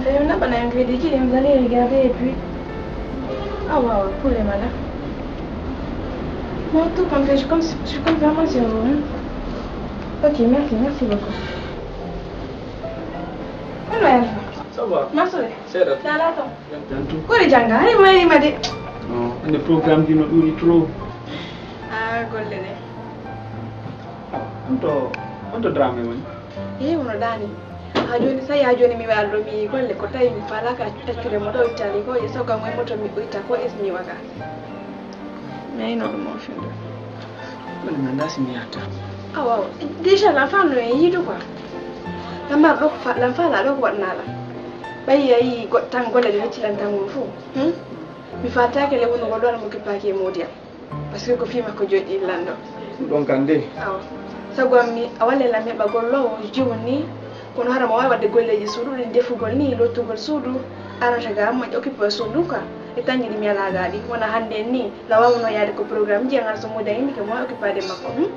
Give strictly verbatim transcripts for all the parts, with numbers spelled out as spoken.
Eh, on n'a pas l'invité qui aime aller regarder et puis. Ah, waouh, pour les malades. Non, tout comme ça, je compte, je compte vraiment sur vous, hein. Ok, merci, merci beaucoup. Kono Alpha. Ça va? Masole. Seeɗa. Dala to. Jam tan. Kore janga, hay mayri ma de. Non, ande programme ji no ɗuuɗi trop. Ah, golle de. Ah, on to, on to drame woni? Eh, wono ɗaani. Haa jooni, so haa jooni mi waalo ɗo, mi yi'i golle, ko tawi mi faalaaka accude mo ɗo Italie ko, e so kam e moto mi uyta ko es mi waga. Mi ayno ɗum o fende. Golle ma nda si mi yatta. Awa, déjà la femme no e yiidu quoi. Lamar ɗo ko fa-, lam faala ɗo ko waɗnaa la. Ɓayi a yi'i go-, tan golle ɗe hecci lan tan mum fof. Hmm? Mi faataake le wonugol ɗo ɗo mo kippaaki e moodi am. Parce que ko fii makko jooɗi lanɗo. Ɗum ɗon kan de. Awa. Sago am mi, a walle lam heɓagol lowo jiwni, kono hara mo waawi waɗde golleeji suudu ɗin, defugol ni, lottugol suudu, arata ga moƴƴa occupé suudu ka. E tanji ɗi mi alaa ga ɗi. Wona hannde en ni, la waawno yaade ko programme ji, an hara so moodi a yimike mo occupade makko. Hmm?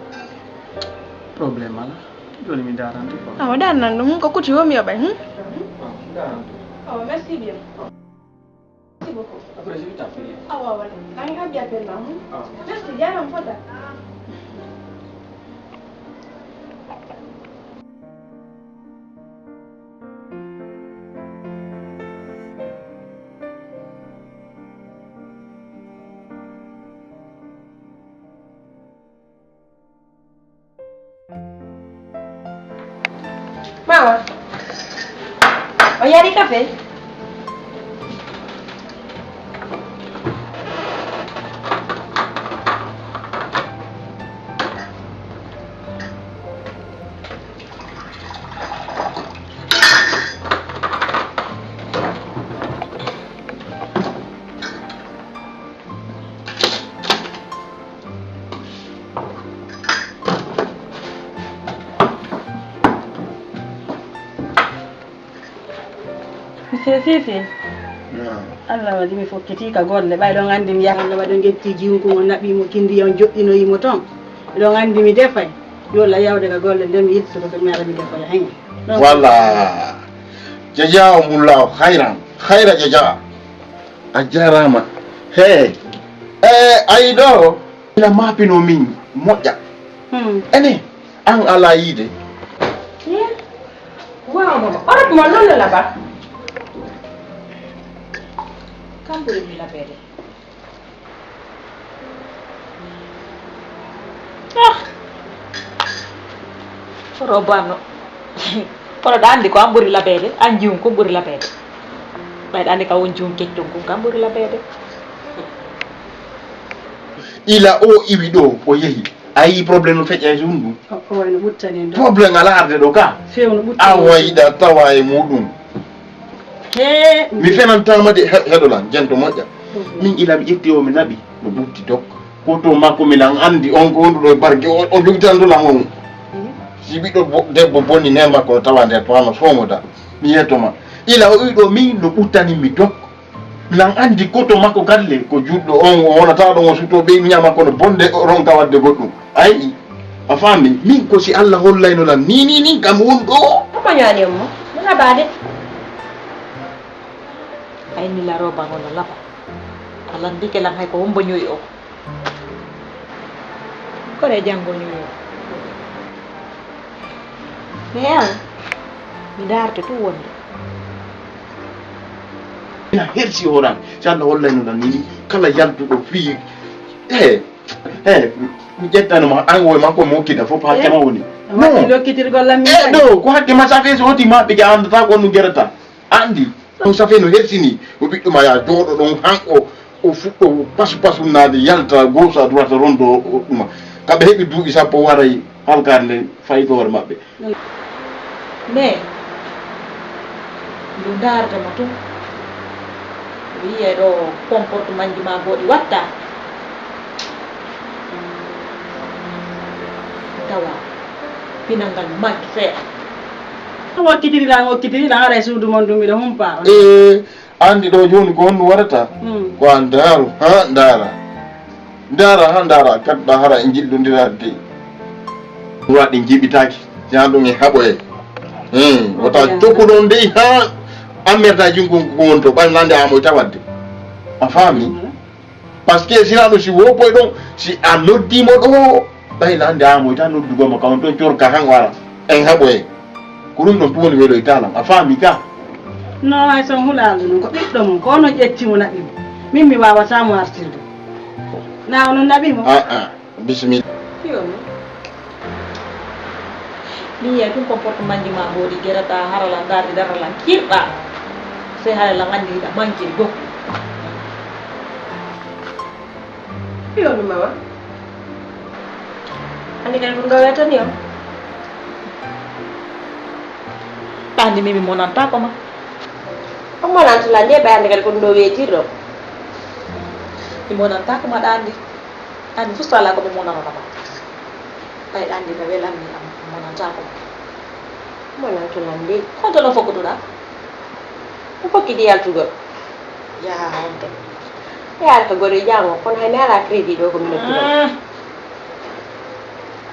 Problème alaa. Jooni mi daarante quoi. Awa, daarnan ɗum, ko kuti o mi yoɓay. Hmm? Awa, daarante. Awa, merci bien. Merci beaucoup. Après, je vais t'appeler. Ah ouais, ouais. Quand il va bien appeler là, hein. Ah. Merci, viens, on peut. Mawa, o yari kafe? Monsieur Sisi, Allah waɗi mi fokkiti ka golle, ɓay ɗon anndi mi yaha. Allah waɗi o ƴetti jiwko mo naɓi mo kindi on joɗɗinoyi mo ton. Ɗon anndi mi defay. Yo Allah yawde ka golle nde mi yiltoto so mi ara mi defay. Hay. Voilà. Jaja o mulla o hayran. Hayra jaja. A jarama. He. E ay ɗo. Ina mapino min moƴƴa. Hmm. Ene, an ala yiide. Ye? Waaw, baba. Orot mo loolu la ba. Kam ɓuri mi labede. Ah. Robano. Kono ɗa andi ko an ɓuri labede, an jiwun ko ɓuri labede. Ɓay ɗa andi ka won jiwun keccun kun kan ɓuri labede. Ila o iwi ɗo, o yehi. A yii problème no feƴƴa e suudu ndun? O, o wayno ɓuttani en ɗo. Problème ala arde ɗo ka. Few no ɓuttani en. A wayɗa tawa e muɗum. He. Mi fenantama de, he-, heɗolan, jento moƴƴa. Mhm. Min ila mi ƴetti o mi naɓi, no ɓutti dok. Ko to makko milan andi on ko wonduɗo e barke, o, o jogitandulan on. Mhm. Si ɓiɗɗo bo-, debbo bonni nen makko no tawa nder to ano somoda. Mi yetto ma. Ila o iwi ɗo min no ɓuttani mi dok. Miɗen anndi ko to makko galle, ko juutɗo on, o wonata ɗon, o suuto ɓe ñaama kono bonde, o ronka waɗde goɗɗum. A yi'i? A faami? Min ko si Allah hollayno lan, nii, nii, nii, kam won ɗo. Ko ñaani mo? Mo labaade. Ay, mi laroo bango no laba. A lanndike lan hay ko hombo ñoyi o. Kore janngo ñoyo. Mais an, mi daarto tu wonde. Ina hersi horan, si Allah hollay no nan ni, kala yaltuɗo fii, eh, eh, mi ƴettano ma, an woy makko mo kida fof hakke ma woni. Non. Watti lokkitirgol lam min. Eh, ɗo, ko hakke ma safe so hoti ma, ɓe ja andata ko no gerata. Andi, ɗum safe no hersini, o ɓiɗɗo ma ya jooɗo ɗon han o, o fuɗɗo pasu pasunnaade yalta gauche à droite rondo o ɗuma. Ka ɓe heɓi duuɓi sappo waray halkaare nden fayi ko hoore maɓɓe. Mais, ndu ndaarata mo tun, o yi'ay ɗo comportement ji ma goo ɗi watta. Tawa pinal ngal manki seeɗa. Okkitiri lan, okkitiri lan, haray suudu mon ɗum miɗo humpa on. Eh, andi ɗo jooni ko honɗum waɗata? Hmm. Ko a ndaaru, ha ndaara. Ndaara, ha ndaara, kadda hara e jillondiraade de. Ɗum waɗi jiɓitaaki, yaa ɗum e haɓoye. Hmm, wota jokkuɗon dey ha An merta jungo ko won to, ɓay nande amoyta wadde. A faami? Parce que si laaɗo si wopoy ɗon, si a noddi mo ɗo, ɓay nande amoyta noddugo mo, ka on ton corka kan wara. En haɓoye. Ko ɗum ɗon tun woni weloyta lan. A faami ka? No, hay son hulaali ɗum. Ko ɓiɗɗo mum, ko onon ƴetti mo naɓi mo. Min mi waawataa mo artirde. Na onon naɓi mo? Ah, ah. Bisimilla. Yo mi. Mi yiya tun comportement ji ma booɗi, gerata harala, darde daralan, kirɗa. Sey harala ngandi hiɗa mankiri gokku. Yo mi mama. Andi kadi ko gawetani o. Andi mi, mi monantako ma. O monanto la nde ɓe andi kadi ko ɗum ɗo weetirɗo. Mi monantako ma ɗa andi. An fof so alaa ko mi monanono ma. Ɓay ɗa anndi no welammi am monantaako ma. Monanto lan de. Honto no fokkuduɗa? Ko fokkidi yaltugol. Yaha honto? Yaha ko gore jango, kono hay mi alaa crédit ɗo ko mi nodduɗo. Ah.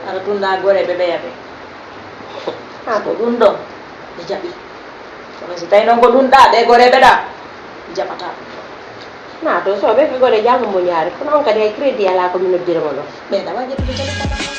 Aɗa tunna gore ɓe ɓeya ɓe. Ah, ko ɗum ɗon mi jaɓi. Kono si tawi noon ko ɗum ɗa, ɓe goreeɓe ɗa, mi jaɓataa ɗum ɗon. Naa to so ɓe ko gore janngo mo ñaari, kono on kadi hay crédit alaa ko mi noddira mo ɗon. Ɓe ɗa waɗi ƴettude téléphone am.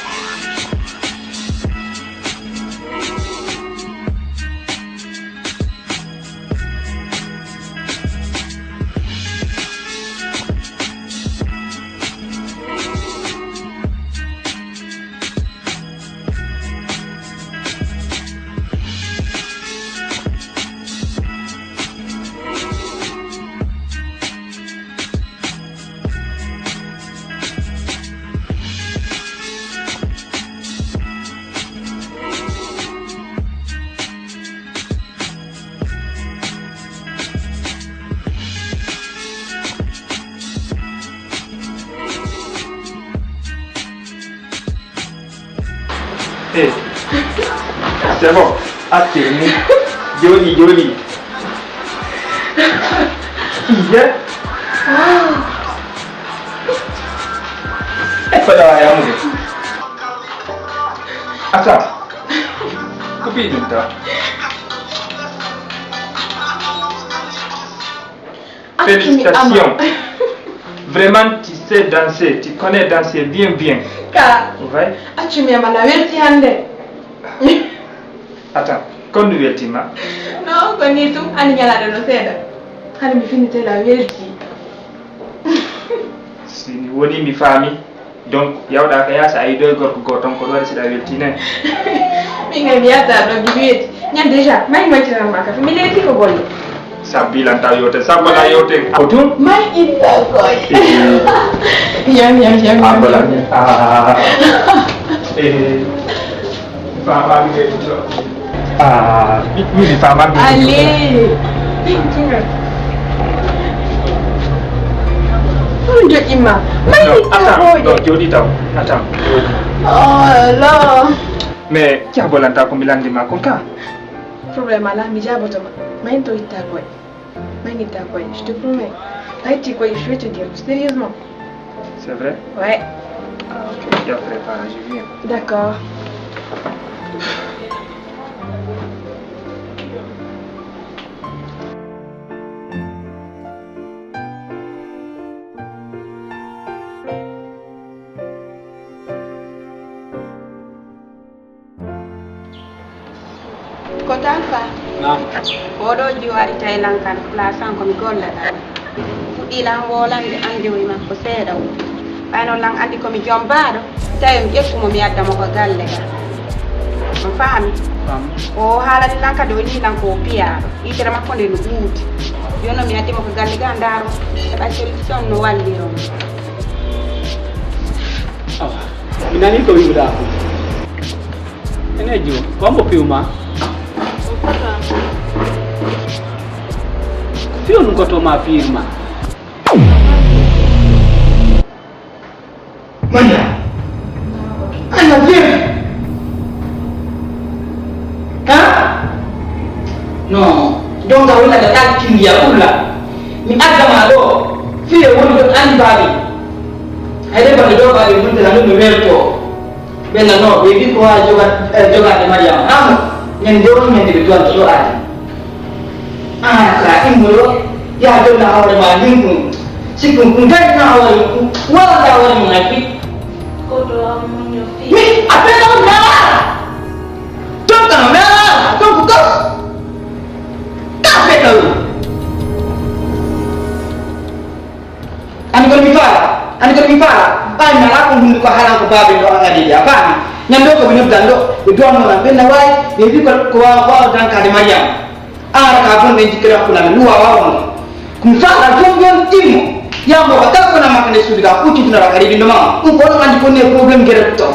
Eh, c'est bon. Acce ni. Jooɗi, jooɗi. Iye. E faɗa yamude. Attends. Coupez ɗum tan. Félicitations. Vraiment, tu sais danser, tu connais danser bien, bien. Ka. Ouais. Accu mi ama na welti hannde. Attends, kon ɗum weltima? Non, ko ni tum, ani ñalaɗo no seeɗa. Hani mi fini tela welti. Si ni woni mi faami. Donc, yawɗa ka yaasa, a yiɗoy gorko goo ton, ko ɗo waɗi siɗa weltine? Min kay mi yalta ɗo, giɗo weeti. Ñande déjà, may mi waccinan ma kafe, mi leeti ko golle. Sabbi lan taw yewten, sabbo la yewten. Ko tun? May itta koy. Eh. Yam, yam, yam, yam. Abba lan, ah. Eh. Faamaami de, ah, mi, mi faamaami de. Allez. Ɗum joƴƴima. May itta koy. Non, attends, non, jooɗi taw. Attends. Oh là là. Mais, jabolanta ko mi landi ma kon ka. Problème alaa, mi jaaboto ma. May to itta koy. May itta koy, je te promets. May itti koy, je vais te dire, sérieusement. C'est vrai? Ouais. Ah, ok. Il y a préparé, je viens. D'accord. Ko tan fa. Naam. Oɗo jiwo ari tawi lan kan place an ko mi golla ɗan. Fuɗɗi lan wolande an jowi makko seeɗa o. Ɓay noon lan andi ko mi jombaaɗo, tawi mi ƴettu mo mi adda mo ko galle ga. On faami? Faam. O haalani lan kadi o ni lan ko o piyaaɗo. Yitere makko nde no ɓuuti. Jooni noon mi addi mo ko galle ga ndaaro. Heɓa solution no walliro mo. Awa, mi nani ko wi'uɗaa ko. Ene jo, ko hombo piwma? Piw ɗum ko to ma piirma. Manya. Ana bien. Ha? No. Donc, a wona da ɗan tindiya kulla. Mi adda ma ɗo. Fiye woni ɗon andi baabi. Hayde bande ɗo baabi mun tana ɗum mi welto. Ɓe nano, ɓe wi ko ha joga-, eh, jogaade Mariama. Hamo, ñande on ñande ɓe duwan to ɗo aadi. An ka immoɗo, ya donna hoore ma linkun. Sikkun kun gaddina hoore mum, wallata hoore mum hay fii. Ko ɗo ammuño fii. Mi a ɓe ɗon dara. Tokka mi ala, tokku kos. Ka ɓe ɗon. Ani kono mi faala, ani kono mi faala. Ɓaami ala ko hunduko halan ko baaben ɗo an adidi a faami. Ñande o ko ɓe noddan ɗo, ɓe duwanno lan ɓen na waawi, ɓe wi ko ko waawa waawa dankaade Mariama. An ara ka gonɗen jikkere hakkunde amen ɗum waawa on. Ko mi faala jom yon timmo. Yambo ko tal kona makka nde suudu ka kucci tunara ka riɗi ndoma. Ɗum ko ɗum andi ko ne problème gere to.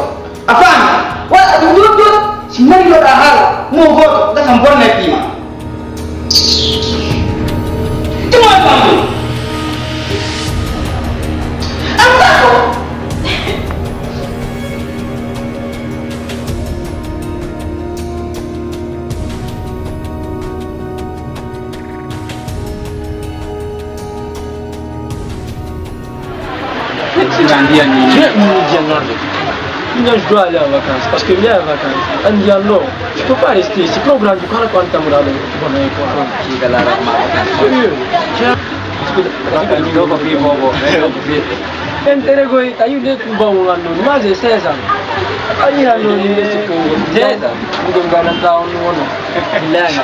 A faami? Wala ɗum jot jot. Si nani ɗo ɗa haala mo goto gasam bonna e piima. Tuma e famɗum. An sako. Sila ndiyan ni. Je, mi jengorde. Non, je dois aller en vacances parce que mi est en vacances. Andiyan non, je peux pas rester ici. Programme du kala ko antamura ɗo. Bon, eh, quoi. Sila la rama. Sérieux. Parce que ɗo ko fii bobo. Intérêt koy, a yiɗi ɗum bawo ngal ɗo. Moi, j'ai seize ans. A yiɗi ngal ɗo ni. Seize ans. Ɗum ɗo ngal ɗo on wono. Billahi.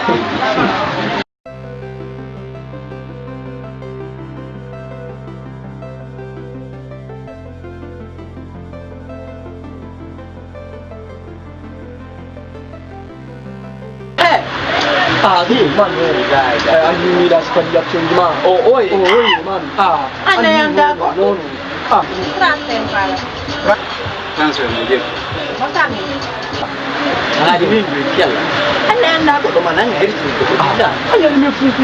Ah, oui, man. Eh, an mi da su kwalli action ma. Oh, oi. Oh, oi, man. Ah, an da yan da ko. No, no. Ah. Transfer mo jef. Mo tammi. Alaaji min jooɗi yalla. Hannde anndaa ko ɗo ma nannga hersi ko ɗo ɗiɗa. Alaaji min fuufi.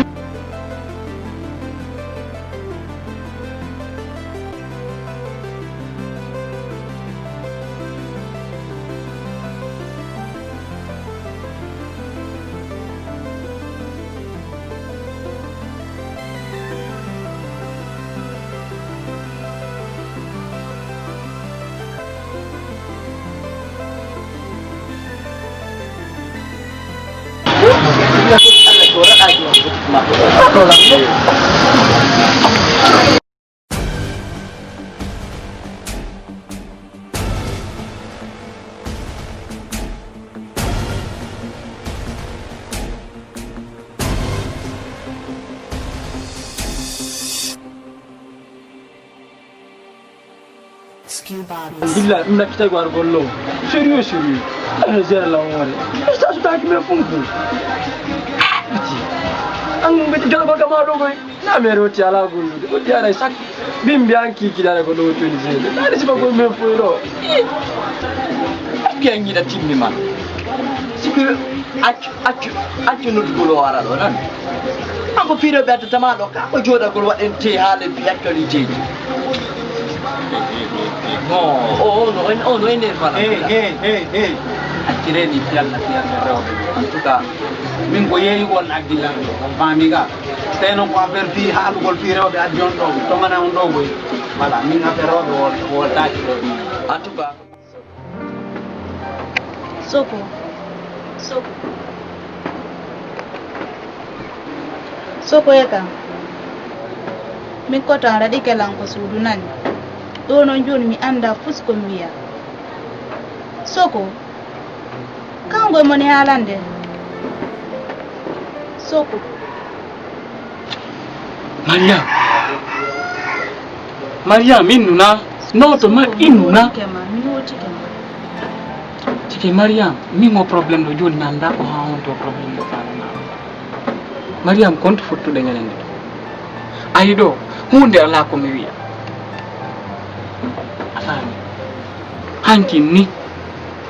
Billahi, ɗum nakkitay ko ar gollo. Sérieux, sérieux. Ala zéro la wore. Sa su taki me funku. An be jalo ko kama do koy. Na mere woti ala gollude. Woti ara sak. Bimbi an ki kidare ko do toni zéro. Na de siba ko me foy do. Ki an gida timmi man. Sérieux. Accu, accu, accu noddugol o ara ɗo nan. An ko piiɗo ɓe addata ma ɗo, ka ko jooɗagol waɗen te haa lebbi actualité ji. Non, o, o, no, o, no e nder fala. Hey, hey, hey, hey. Accireni fiyalla, fiyalla rewɓe. En tout cas, min ko yeeyi on addi lan ɗo, on faami ka. Tawi noon ko affaire fii haalugol fii rewɓe addi on ɗo, tongana on ɗo koy. Voilà, min affaire rewɓe wol-, woltaaki ɗo. En tout cas. Soko. Soko. Soko e kam. Min koto an raɗike lan ko suudu nani. Ɗo noon jooni mi anndaa fus ko mi wiya. Soko. Kanko e moni haalande. Soko. Mariam. Mariam, innuna. Noto ma, innuna. Mi wotike ma, mi wotike ma. Tike Mariam, min o problème ɗo jooni mi anndaa ko haa honto problème ɗo faanana. Mariam, konto fottude ñalande ɗo. Ayi ɗo, huunde alaa ko mi wiya. A faami? Hankin ni,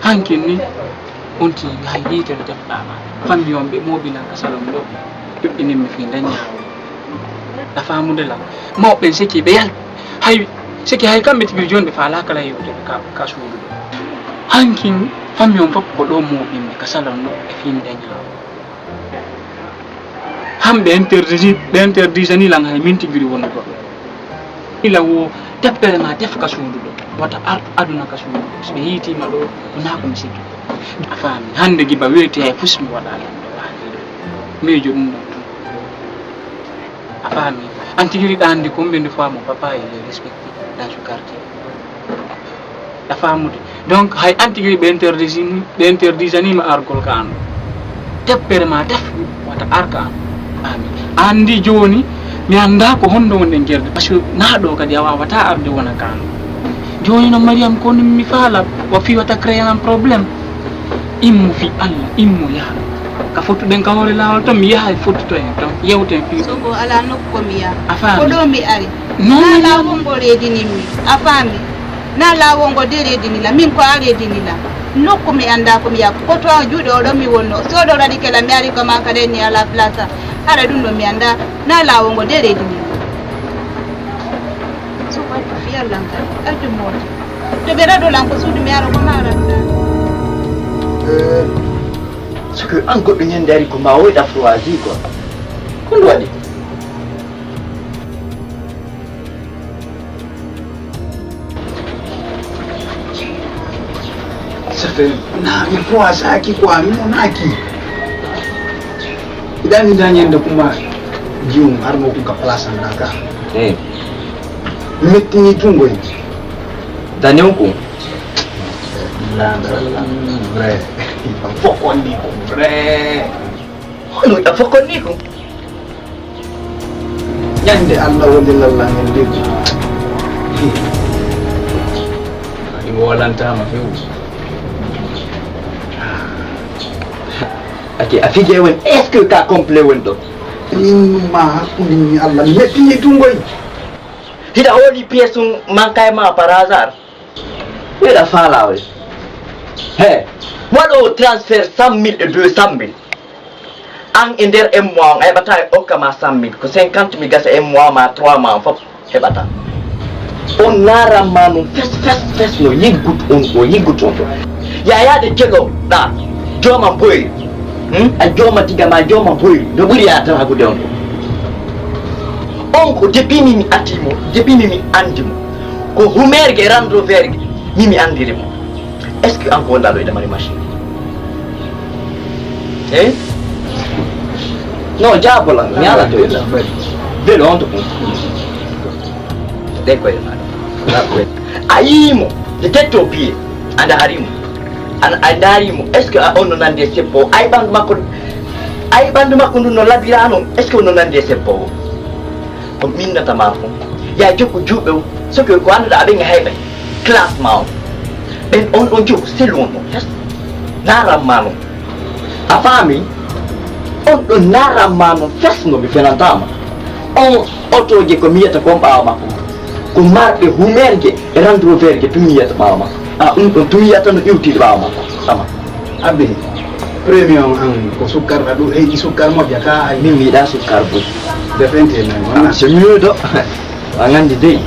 hankin ni, on tigi hay yitere jaɓɓaama. Fammi on ɓe moobilan ka salon ɗo, joɗɗinin mi fii nde ñaawo. A faamude lan? Mawɓe ɓen seki ɓe yal-, hay, seki hay kamɓe tigi jooni ɓe faalaaka lan yewtude ka, ka suudu ɗo. Hankin fammi on fof ko ɗo mooɓinmi ka salon ɗo e fii nde ñaawo. Hamɓe interdisi-, ɓe interdisani lan hay min tigi woni goɗɗo. Ila wo teppere ma tef ka suudu ɗo. Wata artu aduna ka suudu ɗo. So ɓe yiitiima ɗo, wonaa ko mi sikki. A faami. Hannde giba weeti hay fus mi waɗaali ɗum ɗo waali ɗo. Miijo ɗum ɗon tun. A faami? An tigi ɗa anndi combien de fois mon papa il est respecté dans ce quartier. A faamude? Donc hay an tigi ɓe interdisini, ɓe interdisaniima argol ka an. Teppere ma tef wata ar ka an. Faami? Anndi jooni mi annda ko honno wonɗen gerde. Parce que na ɗo kadi a wawata arde wona ka an. Jooni no Mariam ko mi faala o fi wata créer un problème. Immo fi Allah, immo yaha. Ka fottuɗen ka hoore laawol ton, mi yaha e fottuto en ton, yewten fi. Sogo ala nokku ko mi yaha. A faami? Ko ɗo mi ari. Non, na non, laawol ngol reedinimmi. A faami? Na laawol ngol de reedinila. Min ko a reedinila. Nokku mi annda ko mi yaha. Ko to juuɗe o ɗo mi wonno. So ɗo raɗi kela mi ari ko ma kala ni ala place. Haɗa ɗum ɗo mi annda. Na laawol ngol de reedinila. Sogo addu fi Allah kadi. Addu moota. To ɓe raɗo lan ko suudu mi ara ko ma raɗuɗa. Eh, so ko an goɗɗo ñande ari ko ma woyɗa froidi quoi. Ko ndu waɗi? Ça fait na mi froisaki quoi, mi monaki. Idan idan ñande kuma jiwum arno kun ka place an naka. Eh. Mettini tungoy. Daniel ko. Vrai. Fokon ni ko vrai. Hono da fokon ni ko. Ñande Allah woni lallan en de. Ɗi wolantama few. Ake a fije won est-ce que ka complet won ɗo? Min ma hakkude ni Allah mettini tungoy. Hiɗa hooli pièce um manqué ma par hasard? Hiɗa faala oy. He, waɗo transfert cent mille e deux cent mille. An e nder un mois on a heɓata e okka ma cent mille, ko cinquante mille gasa un mois ma trois mois on fof heɓata. On naran ma non fes fes fes no yiggut on ɗo yiggut on ɗo. Yayaade kelo ɗa jooma boyri. Hmm? A jooma tiga ma jooma boyri no ɓuri yataragude on ɗo. On ko debini mi ati mo, debini mi andi mo. Ko humerge rando verge mi mi andiri mo. Est-ce que an ko wonɗa ɗo e damari machine? Eh? Non, jabola mi ala to. Velo on to. Ɗe koye maɗa. A yimo de tetto piye. Anda harimo. An a ndarimo. Est-ce que a on no nandi e seppo? Ay ɓandu makko. Ay ɓandu makko ndun no labira non. Est-ce que on no nandi e seppo? Ko minnata ma fof ya jokku juuɓe o. Soki ko annduɗa aɓen e hayɓe classe ma on ɓen on ɗon jogo selu on ɗon fes naran ma non. A faami? On ɗon naran ma non fes no mi fenantama. On otoje ko mi yiyata kon ɓaawa makko ko marɗe humerje e randroverje tun yiyata ɓaawa makko. A ɗum ɗon tun yiyata no iwtiɗo ɓaawa makko. Ama. Abbe, premier on an ko sukkar ɗa ɗum heyɗi sukkar moƴƴa ka ay. Min mi yiɗa sukkar boy. Defente men wona. C'est mieux do. A nganndi dey.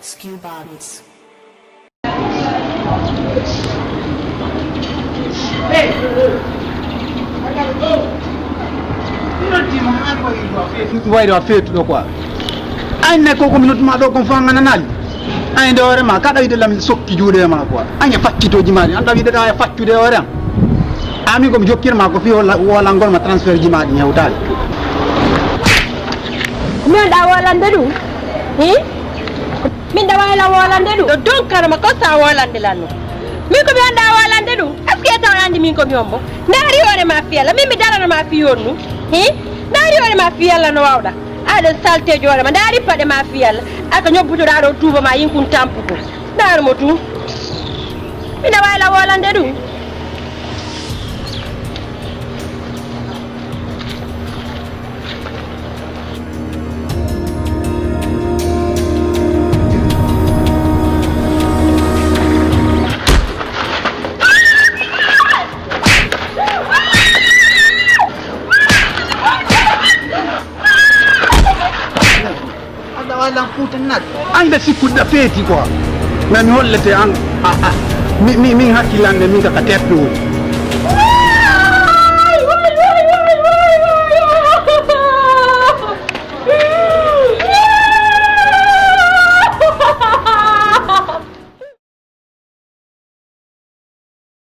Skill bodies. Wayde a feetuɗo quoi. Anne ko ko minute ma ɗo kon fa ngananali. Ay nde hoore ma kaɗa wiide lam sokki juuɗe ma quoi. Anya faccitoji ma ɗi anda wiide ɗa e faccude hoore am. Ami komi jokkirma ko fi wolangol ma transfert ji ma ɗi hewtali. Min ɗa wolande ɗum. Hi? Min ɗa wayla wolande ɗum. Ɗo donkanoma ko sa wolande lanno. Min ko mi wonɗa wolande ɗum. Est-ce que taw andi min ko mi hombo? Ndaari hoore ma fiyala min mi darana ma fi yonnu. Hi? Ndaari hoore ma fiyala no wawɗa. Aɗo saltejo hoore ma ndaari paɗe ma fiyala. Aka ñobbutoɗa ɗo tuuba ma yinkun tampuko. Ndaar mo tun. Miɗa wayla wolande ɗum. Fuuta Nag. An da sikkuɗa feeti quoi. Mais mi hollete an. Ah, ah. Mi, mi, min hakkilande min kaka teppe woni.